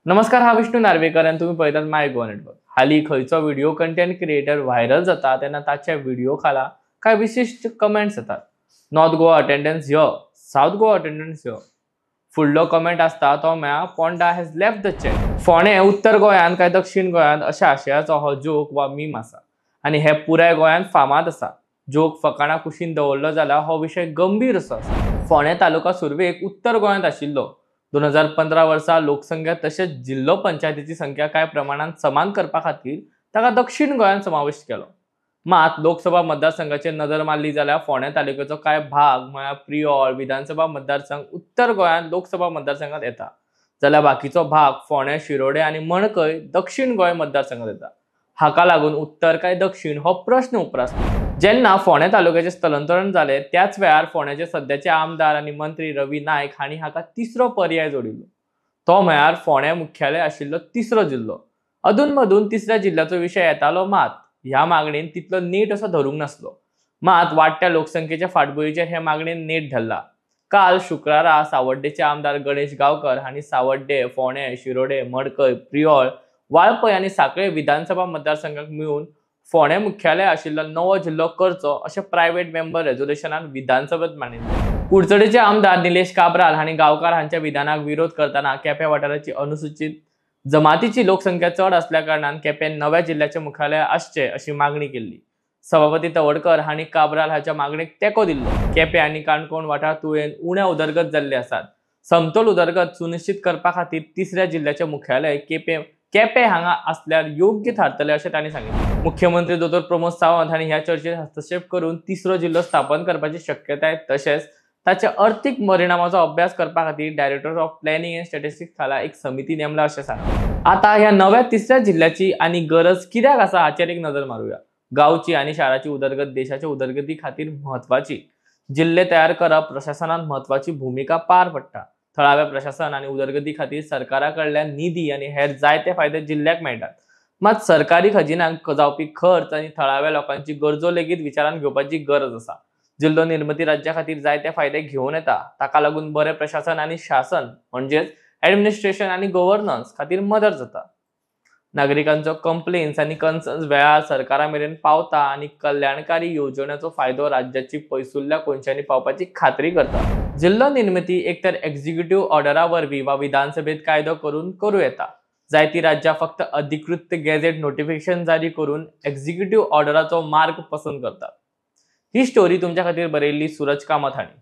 नमस्कार, हा विष्णू नार्वेकर आनी तुमी पळयतात माय गोवा नेटवर्क. हालीं खंयचो व्हिडिओ कंटेंट क्रिएटर व्हायरल जाता तेन्ना ताच्या व्हिडिओ खाला कांय विशिश्ट कमेंट्स येतात. नॉर्थ गोवा अटेंडन्स यो, सावथ गोवा अटेंडन्स यो. फुडलो कमेंट आसता तो म्हळ्यार Ponda has left the chat. फोंडें उत्तर गोंयांत काय दक्षिण गोंयांत अशा आशयाचो हो जोक वा मीम आसा आनी हे पुराय गोंयांत फामाद आसा. जोक फकाणां कुशीन दवरलो जाल्यार हो विशय गंभीर असो आसा. फोंडें तालुका सुरवेक उत्तर गोंयांत आशिल्लो. 2015 वर्सा लोकसंख्या तशेंच जिल्लो पंचायतीची संख्या कांय प्रमाणांत समान करपा खातीर ताका दक्षिण गोंयांत समावेश केलो. मात लोकसभा मतदारसंघाचेर नदर मारली जाल्यार फोंडें तालुक्याचो कांय भाग म्हळ्यार प्रियोळ विधानसभा मतदारसंघ उत्तर गोंयांत लोकसभा मतदारसंघात येता, जाल्यार बाकीचो भाग फोंडें, शिरोडे आनी मणकय दक्षिण गोंय मतदारसंघात येता. हाका लागून उत्तर काय दक्षिण हो प्रश्न उप्रासता. जेन्ना फोंडें तालुक्याचें स्थलांतरण जालें त्याच वेळार फोंड्याचे सद्याचे आमदार आनी मंत्री रवी नायक हांणी हाका तिसरो पर्याय जोडिल्लो. तो म्हळ्यार फोंडें मुख्यालय आशिल्लो तिसरो जिल्लो. अदून मदून तिसऱ्या जिल्ल्याचो विशय येतालो, मात ह्या मागणेन तितलो नेट असो धरूंक नासलो. मात वाडट्या लोकसंख्येच्या फाटभुंयेचेर हे मागणेन नेट धरला. काल शुक्रारा सावड्डेचे आमदार गणेश गांवकर हांणी सावड्डे, फोंडें, शिरोडे, मडकय, प्रियोळ, वाळपय आनी साखळे विधानसभा मतदारसंघाक मेळून फोंडें मुख्यालय आशिल्लो नवो जिल्लो करचो अशें प्रायव्हेट मेंबर रेजोल्युशनान विधानसभेत मांडिल्लें. कुडचडेचे आमदार निलेश काब्राल हांणी गांवकार हांच्या विधानाक विरोध करतना केपें वाठाराची अनुसूचित जमातीची लोकसंख्या चड आसल्या कारणान केपें नव्या जिल्ल्याचें मुख्यालय आसचें अशी मागणी केल्ली. सभापती तवडकर हांणी काब्राल हाच्या मागणेक तेंको दिल्लो. केपें आनी काणकोण वाठार तुळेन उण्या उदरगत जाल्ले आसात. समतोल उदरगत सुनिश्चित करपा खातीर तिसऱ्या जिल्ल्याचें मुख्यालय केपें हांगा आसल्यार योग्य थारतलें अशें तांणी सांगिल्लें. मुख्यमंत्री दोतोर प्रमोद सावंत हांणी ह्या चर्चेत हस्तक्षेप करून तिसरो जिल्लो स्थापन करपाची शक्यताय तशेंच ताच्या अर्थीक परिणामाचो अभ्यास करपा खातीर director of planning and statistics खाला एक समिती नेमला अशें सांगलें. आतां ह्या नव्या तिसऱ्या जिल्ल्याची आनी गरज कित्याक आसा हाचेर एक नदर मारुया. गांवची आनी शाराची उदरगत देशाच्या उदरगती खातीर म्हत्वाची. जिल्ले तयार करप प्रशासनान म्हत्वाची भुमिका पार पडटा. थळाव्या प्रशासन आनी उदरगती खातीर सरकारा कडल्यान निधी आनी हेर जायते फायदे जिल्ल्याक मेळटात. मात सरकारी खजिन्याक जावपी खर्च आनी थळाव्या लोकांची गरजो लेगीत विचारांत घेवपाची गरज आसा. जिल्लो निर्मिती राज्या खातीर जायते फायदे घेवन येता. ताका लागून बरें प्रशासन आनी शासन म्हणजेच ऍडमिनिस्ट्रेशन आनी गव्हर्नन्स खातीर मदत जाता. नागरिकांचो कंप्लेन्स आनी कन्सर्न्स वेळार सरकारा मेरेन पावता आनी कल्याणकारी येवजण्याचो फायदो राज्याची पयसुल्ल्या कोनशांनी पावपाची खात्री करता. जिल्लो निर्मिती एक तर एक्झिक्युटिव्ह ऑर्डरा वरवीं वा विधानसभेत कायदो करून करूं येता. जायतीं राज्यां फक्त अधिकृत गॅझेट नोटिफिकेशन जारी करून एक्झिक्युटिव्ह ऑर्डराचो मार्ग पसंत करतात. ही स्टोरी तुमच्या खातीर बरयल्ली सूरज कामत हांणी.